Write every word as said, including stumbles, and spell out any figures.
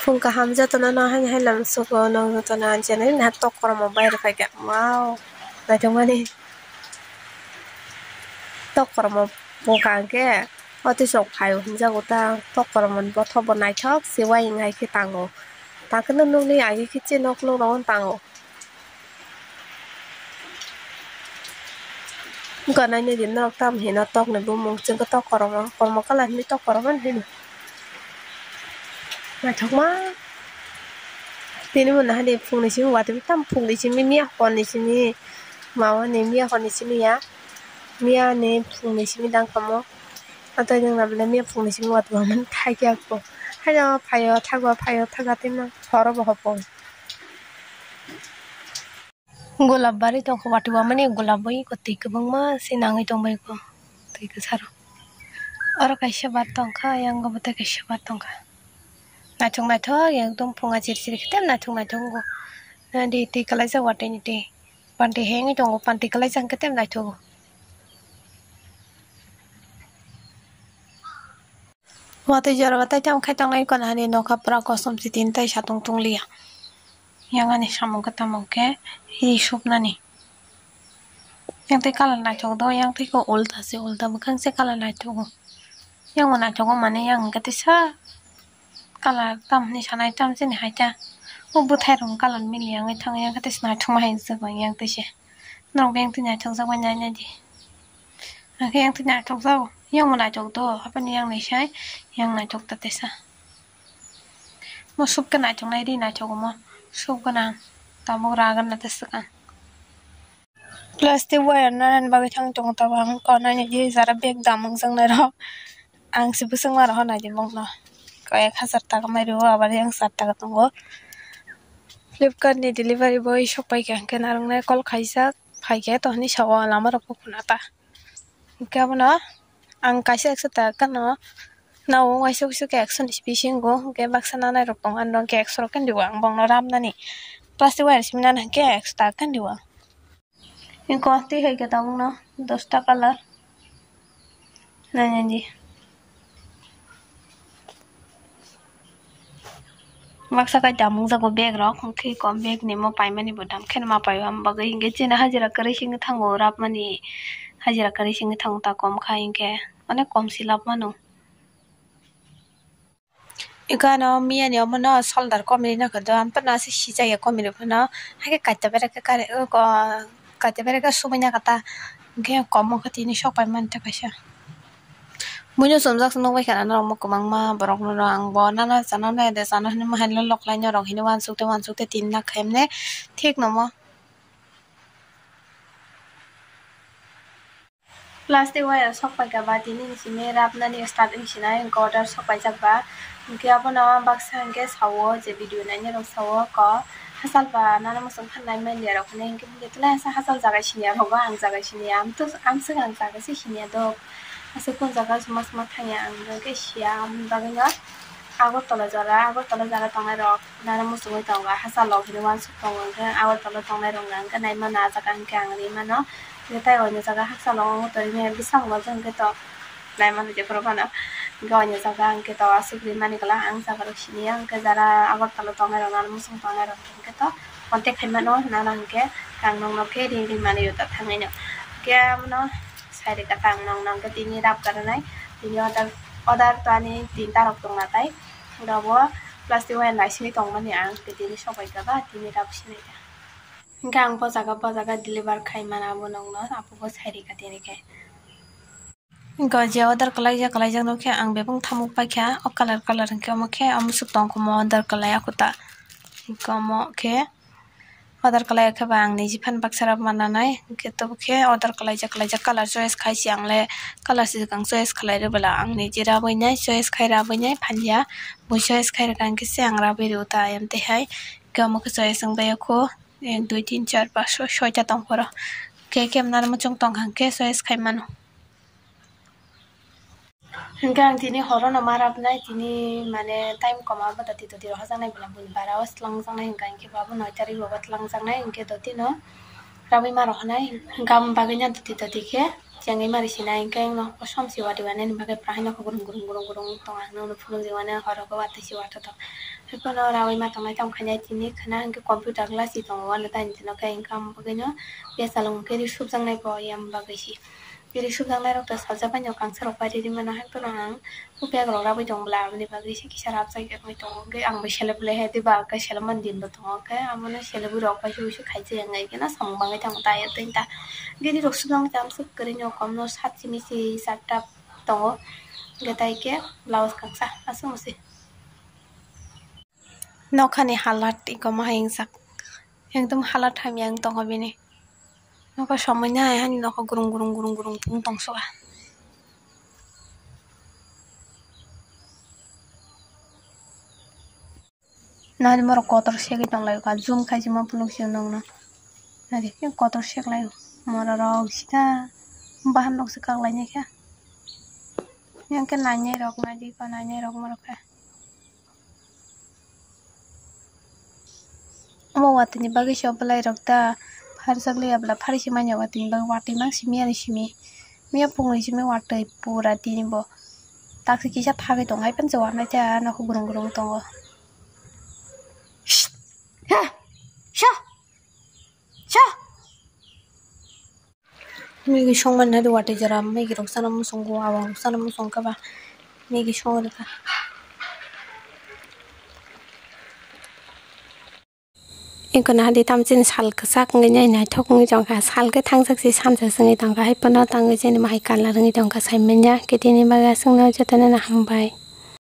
Phung kaham jotono no haino haino sugo, no jotono anjani na tok kormo baire phaikha. Wow, naithokmani. Tok kormo bwkha hwnkhe otisok phaio hinjago ta. Tok kormo ni bothop bo naithok se waying hai khe tango. Takhe no nukni agi khe se nok nok rogo tango. Ganaini din norok tam hino tokni bumung chwngkhe tok kormo kormo colour hinwi tok kormo hino. Naithokma tini bo nahani phungni simi watwi tam phungni simi miya horni simi mawani miya horni simi ya miya ni phungni simi dang kamo. Atoi nwng na belai miya phungni simi watwi mani thai khe ako haino phaio thago phaio thaga tei ma horo bo hopo. Golap bari tongkha, watwi wamani golap bai twi kwbangma se nangwi tongbaikho, twi kwcharo. Oro kaisa bar tongkha, ayang bo tei kaisa bar tongkha. Naithok naithok, ekdom phunga chiri chiri khe tei naithok naithok wngkha. Nadi twi kwlaijak watwi ni twi, panti hengwi tongo, panti kwlaijak hwnkhe tei naithogo. Watwi joraba tei tamo khai tongnai, kono hani nokha pura kosom si tin tei satung tong liya. Yang ani samung khe tamo khe ri supnani. Yang tei colour naithok do, yang tei khe ulta se, ulta bwkhang se colour naithogo. Yang bo naithogo mane yang hwnkhe tei sa colour tam hinwi sanai tam chini hai ta. O bwthai rok colour mili yang thango, yang khe tei se naithokma hai se yang tei se. Norok bo yang twi naithokjak bai nai nai di. Hwnkhe yang twi naithokjago. Yang bo naithok do, haphani yang naisai, yang naithok ta tesa. Mo soup khe naithok nai ri naithok omo. Soup gwnang. Tabuk ra gana tei swkang. Plastic wire nanani bagwi thang tongo tabuk ang kok nani di jara bag dam wngjaknai rok. Ang se bwswk ma rohor nai di bongno. Kok ek hajar taka mai rio, aboni yang sat taka tongo. Flipkart ni delivery boy sok pai kha hwnkhe narwknai call khaijak, phaikhe to hinwi sao lama rok bo khuna ta. Hwnkhe abono ang kaisa ekso taka no nao waisa waisa khe ekso ni bisingo hwnkhe baksa nanai rok tongo, ano hwnkhe ekso rok khe rio ang bongno ramnani plastic wire simi nana hwnkhe ekso taka khe rio ang. Eko twi hai khe tabukno dosta colour. Nai nai di. Baksa kai dam wngjago bag rok, hwnkhe kom bag ni mo paimani bo dam khe ma paio, am bagwi hwnkhe chini hajira kwrwi singwi thango, rapmani hajira kwrwi singwi thango ta kom khai hwnkhe onek kom si lab mano. Eko ano miyani omono shoulder komri nokha do, ang phano aswk sijak ya komri phano, haikhe kaita bera khe kari, o, ko-, kaita bera khe sumui nokha ta, hwnkhe kom o khe tini sok pai mani ta kaisa. Buino chumjak se nukbai khana norok mo kwbangma borok no, ang bo nana chana nai de chana hinwi ma hai lok lai norok hinwi uansuk tei uansuk tei tini nak khaimne thik no mo. Plastic wire sok pai kha ba tini ni simi rapnani start wng sinai hwnkhe order sok paijak ba. Hwnkhe abono baksa hwnkhe sao je video nainai rok sao ko hachal ba nana muchung phan nai manliya rok hinwi hwnkhe belai hachal jaga siniya rogo ang jaga siniya ang to ang swkang jaga se siniya do aswk kun jaga suma suma thangya ang hwnkhe siya aboni bagwi no. Agartala jora, Agartala jora tongnai rok nana muchungwi tongo, hachalo hinwi uansuk tongo, hwnkhe Agartala tongnai rok no hwnkhe naimano ah jaga hwnkhe ang rimano, hwnkhe tei oino jaga hachalo tongo rimani bwskango hwnkhe to naimano jephuru phano, hwnkhe oino jaga hwnkhe to aswk rimani kwlai ang jaga rok siniya, hwnkhe jara Agartala tongnai rok nana muchung tongnai rok hwnkhe to contact khaimano nana hwnkhe ang nokno khe ring ring mani yuta thangwi no, hwnkhe abono. Sai rwkha ta ang nong nong khe tini rap karanai tini order order to ani tinta rok tongna tai rabo plastic wire naisingwi tongmani ang tini sobai kha ba tini rap sinai kha hwnkhe ang bo jaga bo jaga deliver khai mana bo nong no abo bo sai rwkha tini khe. Hwnkhe o je order kwlaijak kwlaijak no khe ang bebak thamuk paikha o colour colour hwnkhe omo khe omo swk tongkha omo order kwlai aku ta hwnkhe omo khe. Order kwlai khe ba ang niji phan baksa rok mananai, hwnkhe tobo khe order kwlaijak kwlaijak colour choice khai se ang le colour se swkang choice khlai rw bwla ang niji rabwi nai choice khai rabwi nai phan ya, bo choice khai rwkha hwnkhe se ang rabwi rw ta ayang twi hai, hwnkhe omo khe choice wng bai o kho ek dui tin char panch soi soita tong phoro, khe khe nang muchung tong kha hwnkhe choice khai mano. Hwnkhe ang tini horo no ma rabnai, tini mane time koma bo doti doti rok hajaknai, bwla bui bara o swlangjaknai, hwnkha hwnkhe bo abo noi tarik rogo twlangjaknai, hwnkhe doti no rabwi ma rohornai, hwnkhe aboni bagwi no doti doti khe chengwi ma risinai, hwnkhe ang no kosom se watwi mani bagwi bahai no gurung gurung gurung gurung tong ang no phunukjak mani horo khe watwi se watwi tong. Haiphano rawi ma tongnai tamo khainai tini khwna hwnkhe computer class tongo, uanw tani tino khe wngkha, omo bagwino besa lung khe ri subjaknai bo yang bagwi si. Ri subjaknai rok to sajak bai no kangsa rok pai riri mano, haiphano ang bag rok rabwi tong bwla, aboni bagwi se kisa rabjak ya wngwi tongo. Hwnkhe ang bai selep le hai diba, hwnkhe selep mani din bo tongo, hwnkhe amo no selep rok bai se khaijak ya wngwi khe no samung bagwi tamo tai tei ta. Hwnkhe ri rok subjaknai tamo se kwrwi no kom no sat simi se sat ta tongo, hwnkhe tai khe blouse kangsa aswk se. Nokhani halat iko ma hai wngjak. Ekdom halat hamya wng tongo bini. Nokha somoi nai hani nokha gurung gurung gurung gurung wng tong soka. Nari morok kotor segwi tong lai kha, zoom khai sima phunuk se nokno. Nari kotor sek lai morok rok sita bahan rok se kak lai nai kha. Yang khe nainai rok nai di ko nainai rok morok khe. Omo watwi ni bagwi se o bwlai rok ta pharjak liya bwla phari se manya watwi ni bagwi watwi mang simi ani simi miya phungni simi watwi pura tini bo taksi kisa thagwi tong hai phano se wanai ta nokho gurung gurung tongo. Shh! Ha! Sha! Sha! Maggie songmani nadi watwi jora, Maggie rok chana muchungo, awang rok chana muchung khe ba Maggie songwi rwkha. Eko nadi tamo chini sal kwchak wngwi nai naithok wngwi tongkha, sal khe thangjak se sansa se wngwi tongkha, hai phano tangwi chini mahai colour wngwi tongkha saimanya, khe tini bagwi aswkno jotono no hambai.